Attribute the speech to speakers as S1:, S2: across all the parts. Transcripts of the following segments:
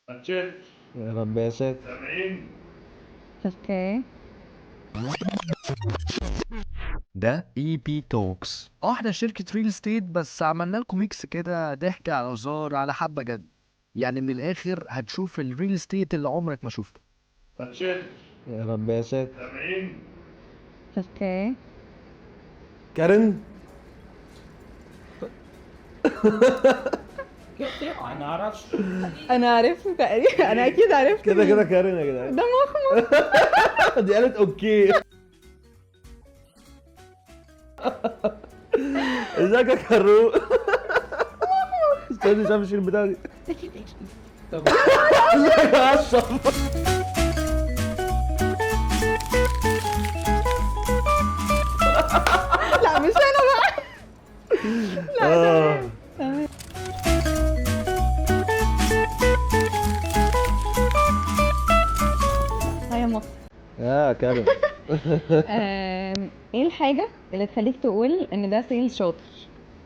S1: يا رب يا ساتر.
S2: okay.
S3: ده EP Talks.
S4: احنا شركة real estate، بس عملنا لكم mix كده، ضحك على هزار على حبة جد، يعني من الاخر هتشوف ال real estate اللي عمرك ما شفته.
S1: يا رب يا ساتر.
S2: okay.
S1: كارن.
S5: انا اعرفش.
S2: انا عرفت تقريبا، انا اكيد عرفت.
S1: كده كده كارن يا جدعان.
S2: ده مخمخ.
S1: دي قالت okay. ازيك يا كارو؟ استني مش عارف اشيل البتاعه دي.
S5: طب
S1: ازيك يا اشرف؟
S2: لا مش انا بقى.
S1: آه.
S2: تمام. hi يا مخ.
S1: يا كارن.
S2: ايه الحاجة اللي تخليك تقول ان ده sales شاطر؟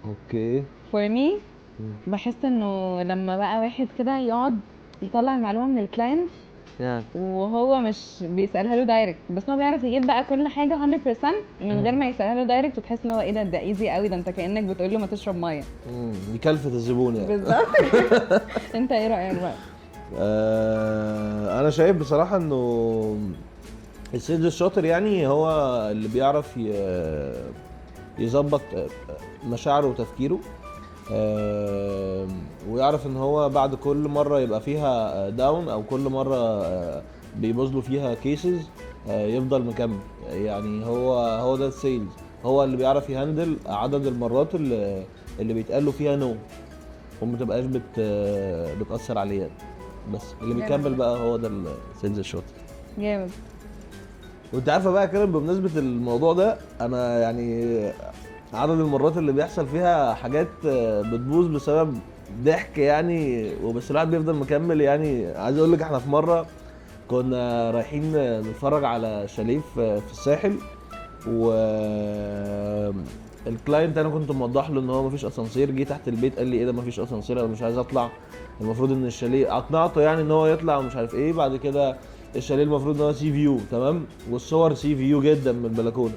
S1: okay.
S2: for me بحس انه لما بقى واحد كده يقعد يطلع المعلومة من ال client
S1: يعني
S2: وهو مش بيسألها له direct، بس هو بيعرف يجيب بقى كل حاجة 100% من غير ما يسألها له direct، وتحس ان هو ايه ده، ده easy قوي، ده انت كأنك بتقول له ما تشرب مية.
S1: دي كلفة الزبون يعني.
S2: بالظبط. انت ايه رأيك بقى؟
S1: انا شايف بصراحة انه ال sales الشاطر يعني هو اللي بيعرف يظبط مشاعره وتفكيره، ويعرف ان هو بعد كل مرة يبقى فيها down او كل مرة بيبوظ له فيها cases يفضل مكمل. يعني هو ده ال sales، هو اللي بيعرف ي handle عدد المرات اللي بيتقال له فيها no وما تبقاش بتاثر عليه يعني. بس اللي بيكمل بقى هو ده ال sales الشاطر.
S2: جامد.
S1: وانت عارفه بقى كده بمناسبة الموضوع ده، انا يعني عدد المرات اللي بيحصل فيها حاجات بتبوظ بسبب ضحك يعني، وبس الواحد بيفضل مكمل. يعني عايز اقول لك احنا في مرة كنا رايحين نتفرج على شاليه في الساحل، و ال client انا كنت موضح له ان هو مفيش اسانسير، جه تحت البيت قال لي ايه ده مفيش اسانسير، انا مش عايز اطلع، المفروض ان الشاليه، اقنعته يعني ان هو يطلع ومش عارف ايه. بعد كده الشاليه المفروض ان هو sea view، تمام، والصور sea view جدا من البلكونه.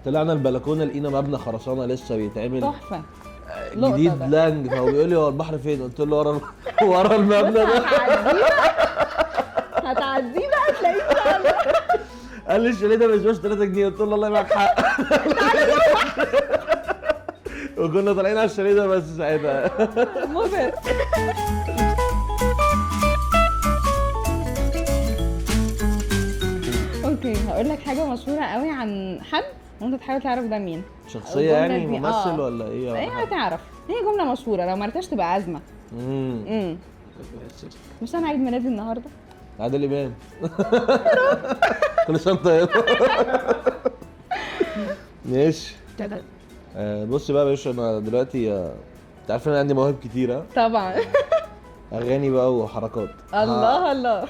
S1: طلعنا البلكونه لقينا مبنى خرسانه لسه بيتعمل
S2: تحفة
S1: جديد لانج، فهو بيقول لي هو البحر فين؟ قلت له ورا ورا المبنى ده.
S2: هتعديه بقى تلاقيه ان شاء الله.
S1: قال لي الشاليه ده ما يسواش 3 جنيه، قلت له الله معاك حق. وكنا طالعين على الشاليه ده بس ساعتها.
S2: مبهر. okay هقول لك حاجة مشهورة قوي عن حد وانت تحاول تعرف ده مين.
S1: شخصية يعني ممثل ولا ايه؟
S2: ايه هتعرف، هي جملة مشهورة لو ما عرفتهاش تبقى ازمة. مش انا عيد ميلادي النهارده؟
S1: عادل امام. كل سنة طيب. ماشي. بصي بقى يا باشا، انا دلوقتي انت عارف ان انا عندي مواهب كتيرة
S2: طبعا.
S1: اغاني بقى وحركات.
S2: الله الله.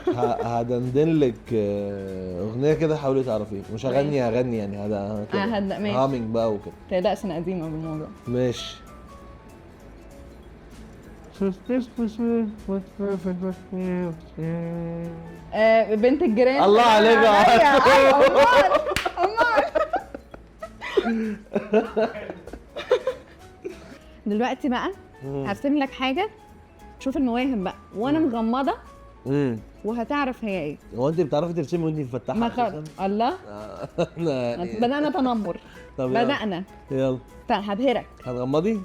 S1: هدندن لك اغنية كده حاولي تعرفيها، مش هغني هغني يعني هذا كده humming بقى وكده.
S2: ما تقلقش انا قديمة بالموضوع.
S1: ماشي.
S2: بنت الجيران.
S1: الله عليك يا
S2: امال. دلوقتي بقى هرسم لك حاجة، شوف المواهب بقى وانا مغمضه وهتعرف هي ايه.
S1: هو انت بتعرفي ترسمي وانت مفتحة؟
S2: الله. بدأنا تنمر. بدأنا.
S1: يلا
S2: هبهرك.
S1: هتغمضي؟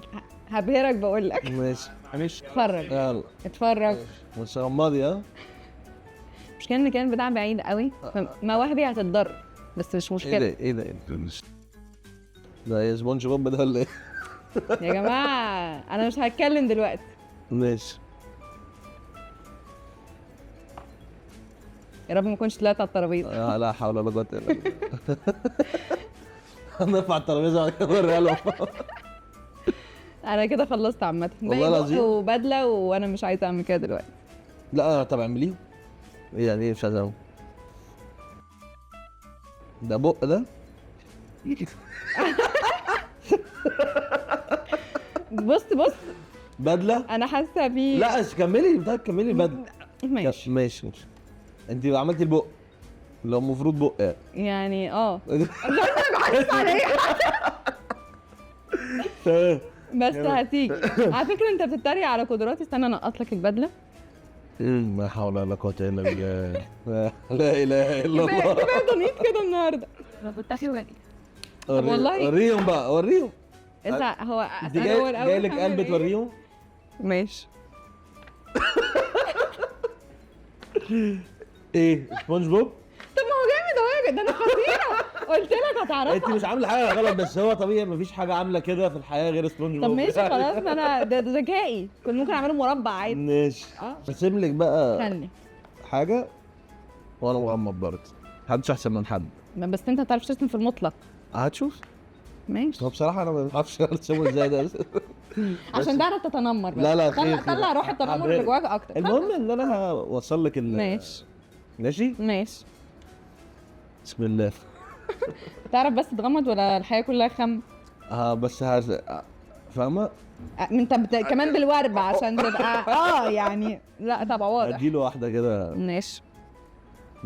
S2: هبهرك بقول لك.
S1: ماشي.
S5: معلش
S2: اتفرج.
S1: يلا
S2: اتفرج.
S1: مش غمضي. ها
S2: مش كان كان بتاع بعيد قوي، فمواهبي هتتضر بس مش مشكلة.
S1: ايه ده ايه ده ده ايه سبونج بوب ده ولا ايه؟
S2: يا جماعة انا مش هتكلم دلوقتي.
S1: ماشي.
S2: يا رب ما اكونش طلعت على الترابيزة.
S1: لا حول ولا قوة الا بالله. هنرفع الترابيزة بعد كده نوريها لهم.
S2: انا كده خلصت عامة.
S1: والله العظيم.
S2: وبدله وانا مش عايزه اعمل كده دلوقتي.
S1: لا طب اعمليهم. ايه يعني ايه مش عايزه اعمل؟ ده بق ده؟
S2: بص بص
S1: بدله؟
S2: انا حاسه بيه.
S1: لا كملي، طيب كملي البدلة.
S2: ماشي
S1: ماشي. انت عملتي البق لو المفروض بق
S2: يعني مش عارفه على ايه.
S1: تمام
S2: بس هتيجي على فكرة. انت بتتريق على قدراتي. استنى انقط لك البدلة.
S1: لا حول ولا قوة الا بالله، لا اله الا الله.
S2: كفاية دنيت كده النهارده. طب والله
S1: وريهم بقى، وريهم.
S2: انت هو
S1: جاي لك قلب توريهم؟
S2: ماشي.
S1: ايه سبونج بوب؟
S2: طب ما هو جامد اهو، ده انا خطيرة قلت لك هتعرفها.
S1: انت مش عامله حاجة غلط، بس هو طبيعي مفيش حاجة عامله كده في الحياة غير سبونج بوب.
S2: طب ماشي خلاص، ما انا ده ذكائي، كنت ممكن اعمله مربع عادي.
S1: ماشي ارسم لك بقى
S2: خلي
S1: حاجة وانا مغمض برضه، محدش احسن من حد.
S2: بس انت ما تعرفش ترسم في المطلق.
S1: هتشوف.
S2: ماشي.
S1: هو بصراحة انا ما بعرفش ارسمه ازاي ده
S2: عشان تعرف تتنمر بس.
S1: لا لا خير،
S2: طلع روح التنمر اللي جواك اكتر.
S1: المهم ان انا هوصل لك
S2: ماشي
S1: ماشي
S2: ماشي.
S1: بسم الله.
S2: تعرف بس تغمض ولا الحياة كلها خم؟
S1: بس فاهمه؟
S2: انت كمان بالوربه عشان تبقى يعني. لا طبعا واضح.
S1: اديله واحدة كده.
S2: ماشي.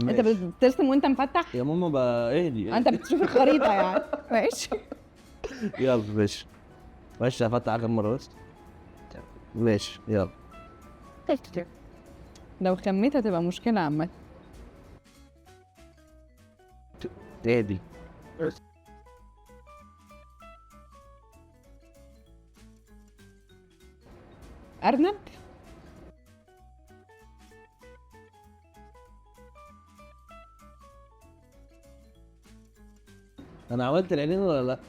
S2: انت بترسم وانت مفتح؟
S1: يا ماما بقى اهدي.
S2: انت بتشوف الخريطة يعني. ماشي
S1: يلا ماشي ماشي. هفتح اخر مرة بس. ماشي يلا.
S2: لو خميت هتبقى مشكلة عامة.
S1: اهدي.
S2: ارنب؟
S1: انا عملت العينين ولا لا؟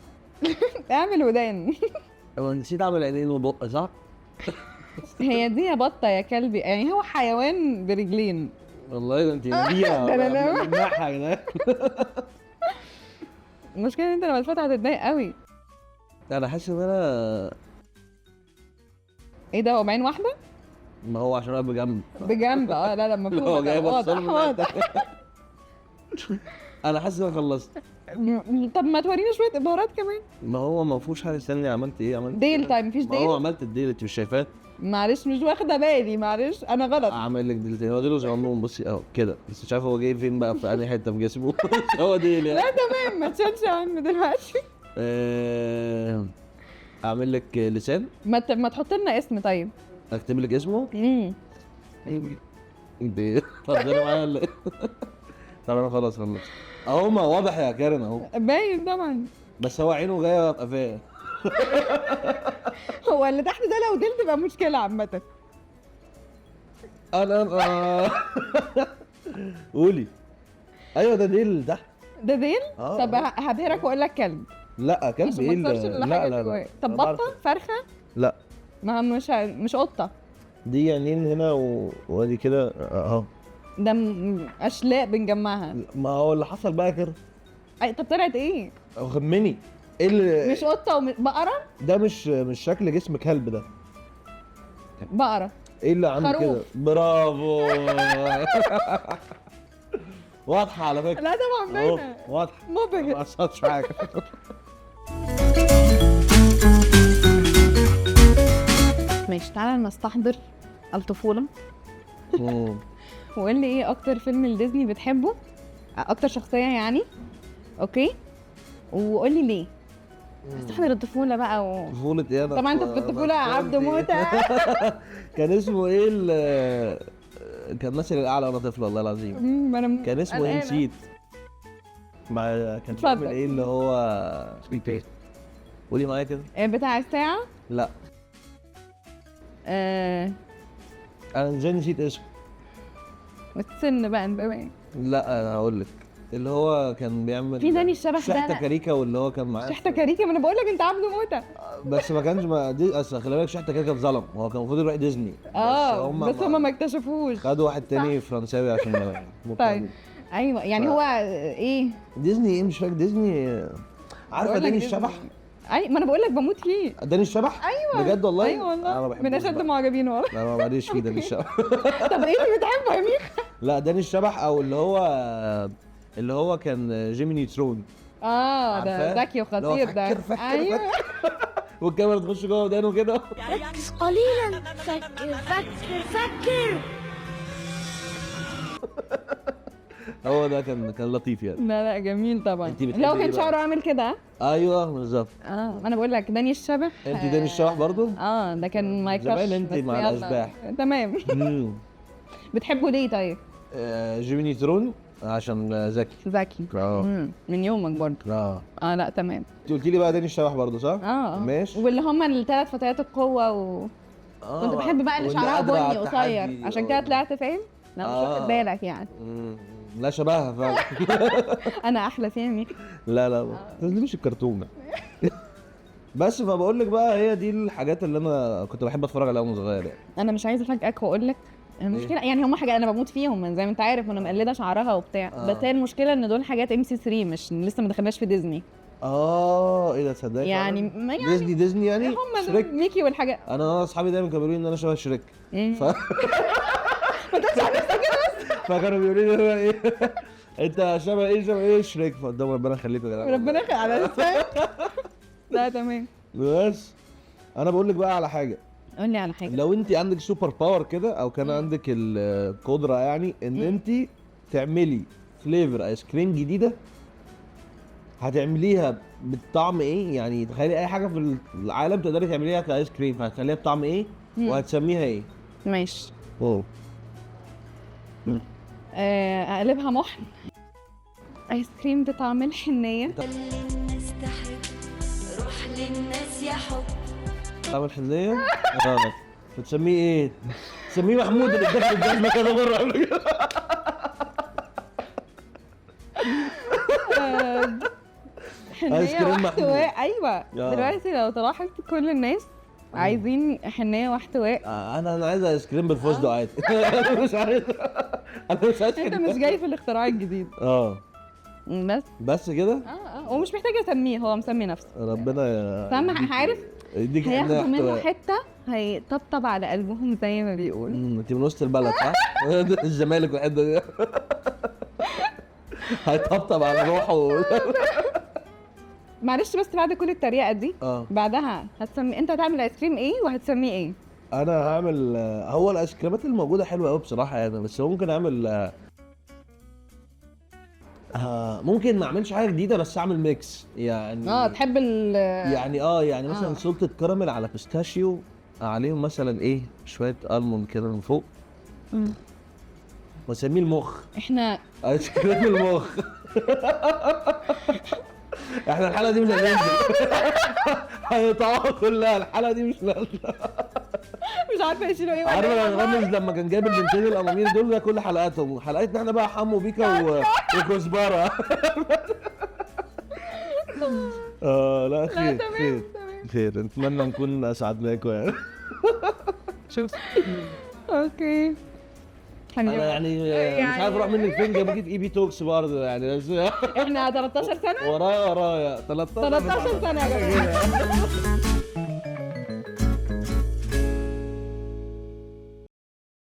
S2: اعمل ودان.
S1: انا نسيت اعمل عينين وبق صح؟
S2: هي دي يا بطه يا كلبي، يعني هو حيوان برجلين.
S1: والله ده انت نبيهه.
S2: ده انا المشكلة ان انت لما تفتح هتتضايق قوي.
S1: انا حاسس ان انا
S2: ايه ده، هو بعين واحدة؟
S1: ما هو عشان انا بجنب
S2: بجنب. لا لا مفهوم، واضح واضح.
S1: انا حاسس ان انا خلصت.
S2: طب ما تورينا شوية ابهارات كمان.
S1: ما هو ما فيهوش حاجة. استني، عملت ايه؟ عملت
S2: ديل. طيب مفيش ديل؟
S1: ما هو عملت الديل، انت مش شايفاه؟
S2: معلش مش واخده بالي، معلش انا غلط.
S1: اعمل لك ديل تاني. هو ديله صغنون بصي اهو كده، بس مش عارف هو جاي فين بقى، في انهي حتة في جسمه. هو ديل يعني.
S2: لا تمام، ما تشيلش هم دلوقتي.
S1: اعمل لك لسان.
S2: ما تحط لنا اسم. طيب
S1: اكتب لك اسمه. انت اتفضلي معايا ولا ايه؟ طب انا خلاص خلصت اهو. ما واضح يا كارن اهو
S2: باين طبعا،
S1: بس هو عينه جاية في قفاه.
S2: هو اللي تحت ده لو ديل تبقى مشكلة عامة.
S1: انا قولي. ايوه ده ديل تحت.
S2: ده ديل؟ طب هبهرك واقول لك كلب.
S1: لا كلب ايه؟ لا لا لا.
S2: طب بطه؟ فرخة؟
S1: لا
S2: ما مش قطة.
S1: دي عينين هنا وادي كده اهو.
S2: ده اشلاء بنجمعها.
S1: ما هو اللي حصل بقى كده.
S2: اي طب طلعت ايه؟
S1: خمني ايه اللي
S2: مش قطة وبقره؟
S1: ده مش شكل جسم كلب، ده
S2: بقرة.
S1: ايه اللي عامل كده؟ برافو. واضحة على فكرة.
S2: لا طبعا باينة،
S1: واضحة،
S2: مبهر.
S1: ما قصدتش حاجة.
S2: ماشي، تعالى نستحضر الطفولة. وقول لي ايه اكتر فيلم لديزني بتحبه، اكتر شخصية يعني. okay، وقول لي ليه. استحضر الطفولة بقى
S1: طفولة ايه؟
S2: طبعا انت في الطفولة يا عبد موته.
S1: كان اسمه ايه كان مثل الاعلى وانا طفل والله العظيم. كان اسمه ايه؟ نسيت. مع كان بيعمل ايه اللي هو قولي معايا كده.
S2: بتاع الساعة؟
S1: لا انا ازاي نسيت اسمه؟
S2: والسن بقى نبقى.
S1: لا انا هقول لك اللي هو كان بيعمل
S2: في داني الشبح ده،
S1: شحتة كاريكا، واللي هو كان معاه
S2: شحتة كاريكا. ما انا بقول لك انت عبده موته.
S1: بس ما كانش ما دي اصل خلي بالك شحتة كاريكا اتظلم، هو كان المفروض يروح ديزني.
S2: بس هم ما اكتشفوش،
S1: خدوا واحد تاني فرنساوي عشان.
S2: طيب ايوه يعني هو ايه
S1: ديزني ايه؟ مش فاكر ديزني. عارفه داني الشبح؟
S2: اي ما انا بقول لك بموت فيه
S1: داني الشبح.
S2: ايوه
S1: بجد والله.
S2: ايوه والله، من اشد معجبين والله.
S1: لا ماليش فيه داني الشبح.
S2: طب ايه اللي بتحبه يا ميخا؟
S1: لا داني الشبح او اللي هو كان جيمي نيوترون.
S2: ده ذكي وخطير ده.
S1: فكر ايوه. والكاميرا تخش جوه ودانه كده.
S6: ركز قليلا، فكر فكر فكر.
S1: هو ده كان لطيف يعني.
S2: لا لا جميل طبعا.
S1: انتي بتحبي
S2: لو
S1: ايه
S2: كان
S1: بقى؟
S2: شعره عامل كده.
S1: ايوه بالظبط.
S2: انا بقول لك داني الشبح.
S1: انت داني الشبح برضو؟
S2: ده كان my crush.
S1: زمان انت
S2: بس
S1: مع
S2: يلا.
S1: الأشباح.
S2: تمام.
S1: مم.
S2: بتحبه ليه طيب؟
S1: جيمي نيوترون عشان ذكي.
S2: ذكي. من يومك برضه. لا تمام.
S1: انت قلتي لي بقى داني الشبح برضه صح؟ ماشي.
S2: واللي هم الثلاث فتيات القوة كنت بحب بقى اللي
S1: واللي
S2: شعرها
S1: قادرة على
S2: بني قصير
S1: التحدي.
S2: عشان كده طلعت فاهم؟ لا مش واخد بالك يعني.
S1: لا شبهها فعلا.
S2: انا احلى فيها.
S1: لا لا ما تظلميش الكرتون. بس فبقول لك بقى هي دي الحاجات اللي انا كنت بحب اتفرج عليها وانا صغير يعني.
S2: انا مش عايزه افاجئك واقول لك المشكلة يعني هم حاجة انا بموت فيهم من زي ما انت عارف، وانا مقلده شعرها وبتاع. بس هي المشكلة ان دول حاجات MC 3 مش لسه ما دخلناش في ديزني.
S1: ايه ده تصدقي
S2: يعني ما يعني
S1: ديزني يعني
S2: هم
S1: شريك.
S2: دول ميكي والحاجات.
S1: انا اصحابي دايما كانوا بيقولوا لي ان انا شبه شريك.
S2: ما تقولش على نفسك كده بس.
S1: فكانوا بيقولوا لي ايه انت شبه ايه شبه ايه شريك، فقدام ربنا يخليكم يا جدعان.
S2: ربنا يخليك على نفسك. لا تمام.
S1: بس انا بقول لك بقى على حاجة.
S2: قول لي على حاجة.
S1: لو انت عندك super power كده او كان عندك القدرة يعني ان انت تعملي flavor ايس كريم جديدة، هتعمليها بالطعم ايه؟ يعني تخيلي اي حاجة في العالم تقدري تعمليها كايس كريم، فهتخليها بطعم ايه وهتسميها ايه؟
S2: ماشي. اقلبها محن. ايس كريم بطعم الحنيه.
S6: الناس تحب، روح للناس يا حب.
S1: طعم الحنيه؟ فتسميه ايه؟ تسميه محمود اللي اداك الجزمة كذا مرة قبل كده. آيس
S2: حنيه
S1: كريم محمود.
S2: واحتواء. ايوه دلوقتي لو تلاحظ كل الناس عايزين حنيه واحتواء.
S1: انا عايز ايس كريم بالفستق عادي. انا مش عايز، انا مش عايز.
S2: انت مش جاي في الاختراع الجديد. بس
S1: بس كده؟
S2: ومش محتاج اسميه، هو مسمي نفسه.
S1: ربنا
S2: سامح، عارف
S1: يديك
S2: هياخدوا منه حتة هيطبطب على قلبهم زي ما بيقولوا.
S1: انت من وسط البلد صح؟ الزمالك والحتة دي هيطبطب على روحه.
S2: معلش بس بعد كل التريقه دي بعدها هتسمي انت هتعمل ايس كريم ايه وهتسميه ايه؟
S1: انا هعمل، هو الايس كريمات الموجودة حلوة قوي بصراحة يعني، بس ممكن اعمل ممكن ما اعملش حاجة جديدة بس اعمل mix يعني.
S2: تحب ال
S1: يعني يعني مثلا salted caramel على pistachio، عليهم مثلا ايه شوية almond كده من فوق، واسميه المخ.
S2: احنا
S1: ايس كريم المخ. احنا الحلقة دي مش هننزل، هيقطعوها كلها الحلقة دي مش نازله.
S2: مش عارفه يشيلوا ايه.
S1: عارفه رامز لما كان جايب البنتين الامامير دول، ده كل حلقاتهم، حلقتنا احنا بقى حمو بيكا وكزبره. لا خير خير خير، نتمنى نكون اسعدناكم يعني.
S2: شوف okay
S1: انا يعني مش عارف اروح منك فين، جابوكي في EB Talks برضه يعني. بس
S2: احنا 13 سنة
S1: ورايا 13
S2: سنة يا جماعة.